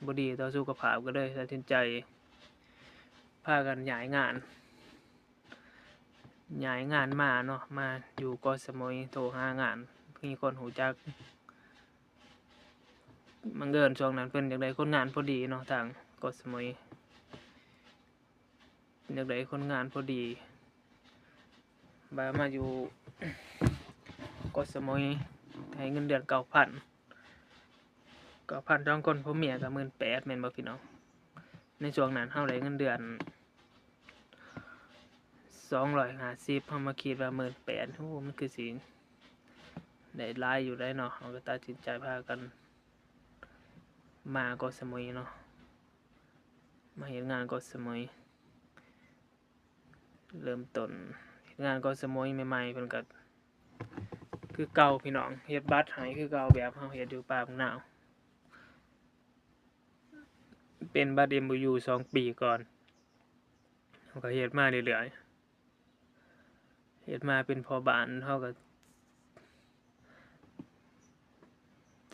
ບໍ່ດີຕໍ່ສຸຂະພາບ ກໍເລີຍຕັດສິນໃຈພາກັນຍ້າຍງານ ຍ້າຍງານມາເນາະ ມາຢູ່ເກາະສະໝຸຍ. ໂທຫາງານ ມີຄົນຮູ້ຈັກ ບັງເອີນຊ່ວງນັ້ນເພິ່ນຢາກໄດ້ຄົນງານພໍດີເນາະ ທາງເກາະສະໝຸຍ ຢາກໄດ້ຄົນງານພໍດີ ບາດມາຢູ່ເກາະສະໝຸຍ ໃຫ້ເງິນເດືອນເກົ້າພັນ ເກົ້າພັນສອງຄົນ ຜົວເມຍກໍໝື່ນແປດ ແມ່ນບໍ່ພີ່ນ້ອງ? ໃນຊ່ວງນັ້ນເຮົາໄດ້ເງິນເດືອນສອງຮ້ອຍຫ້າສິບ ເຮົາມາຄິດວ່າໝື່ນແປດ ໂອ້ ມັນຄືຊິໄດ້ຫຼາຍຢູ່ໃດເນາະ. ເຮົາກໍຕັດສິນໃຈພາກັນມາເກາະສະໝຸຍເນາະ ມາເຮັດງານເກາະສະໝຸຍ. ເລີ່ມຕົ້ນເຮັດງານເກາະສະໝຸຍໃໝ່ໆ ເພິ່ນກໍຄືເກົ່າພີ່ນ້ອງ ເຮັດບັດໃຫ້ຄືເກົ່າ ແບບເຮົາເຮັດຢູ່ປ່າບັກນາວ ເປັນບັດເອັມໂອຢູສອງປີກ່ອນ ເຮົາກໍເຮັດມາເລື້ອຍໆ ເຮັດມາເປັນພໍ່ບ້ານ ເຮົາກໍ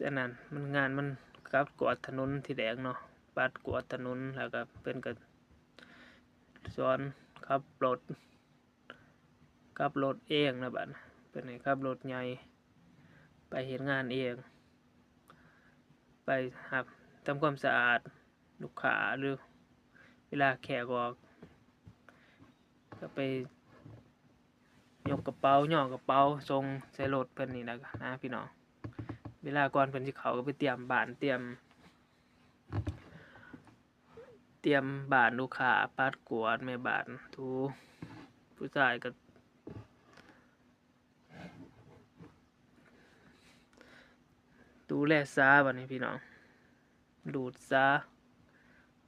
ອັນນັ້ນ ມັນ ງານມັນປັດກວາດຖະໜົນທີແລກເນາະ ປັດກວາດຖະໜົນ ແລ້ວກໍເພິ່ນກໍສອນຂັບລົດ ຂັບລົດເອງນະ ບາດເພິ່ນໃຫ້ຂັບລົດໃຫຍ່ໄປເຮັດງານເອງ ໄປຮັບທຳຄວາມສະອາດລູກຄ້າ ຫຼືເວລາແຂກອອກ ກໍໄປຍົກກະເປົາ ຍໍກະເປົາສົ່ງໃສ່ລົດເພິ່ນນີ້ນະ ນະພີ່ນ້ອງ. ເວລາກ່ອນເພິ່ນຊິເຂົ້າ ກໍໄປຕຽມບ້ານ ຕຽມ ຕຽມບ້ານລູກຄ້າ ປັດກວາດແມ່ບ້ານ ຖູ ຜູ້ຊາຍກໍ ດູແລສາ ບັດນີ້ພີ່ນ້ອງ ດູດສາ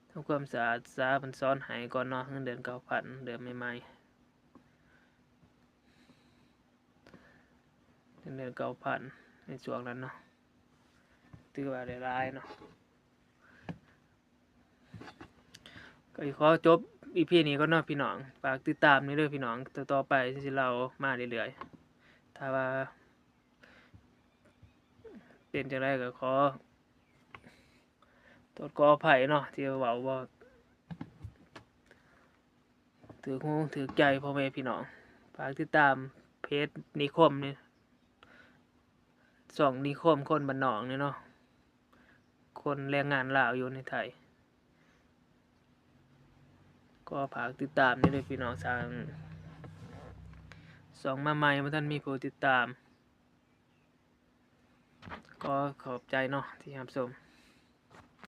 ທຳຄວາມສະອາດສາ ເພິ່ນສອນໃຫ້ກ່ອນເນາະ ເງິນເດືອນເກົ້າພັນ ເດືອນໃໝ່ໆ ເງິນເດືອນເກົ້າພັນ ໃນຊ່ວງນັ້ນເນາະ ຖືວ່າໄດ້ຫຼາຍເນາະ. ກໍຂໍຈົບອີພີນີ້ກ່ອນເນາະພີ່ນ້ອງ ຝາກຕິດຕາມແດ່ເດີພີ່ນ້ອງ ຕໍ່ໆໄປຊິເລົ່າມາເລື້ອຍໆ ຖ້າວ່າເປັນຈັ່ງໃດກໍຂໍໂທດຂໍອະໄພເນາະ ທີ່ເວົ້າບໍ່ຖືກຫູຖືກໃຈພໍ່ແມ່ພີ່ນ້ອງ. ຝາກຕິດຕາມເພຈນິຄົມນີ້ ຊ່ອງນິຄົມຄົນບ້ານນອກນີ້ເນາະ ຄົນແຮງງານລາວຢູ່ໃນໄທ ກໍຝາກຕິດຕາມແດ່ເດີພີ່ນ້ອງ. ສ້າງຊ່ອງມາໃໝ່ ບໍ່ທັນມີຜູ້ຕິດຕາມ ກໍຂອບໃຈເນາະທີ່ຮັບຊົມ.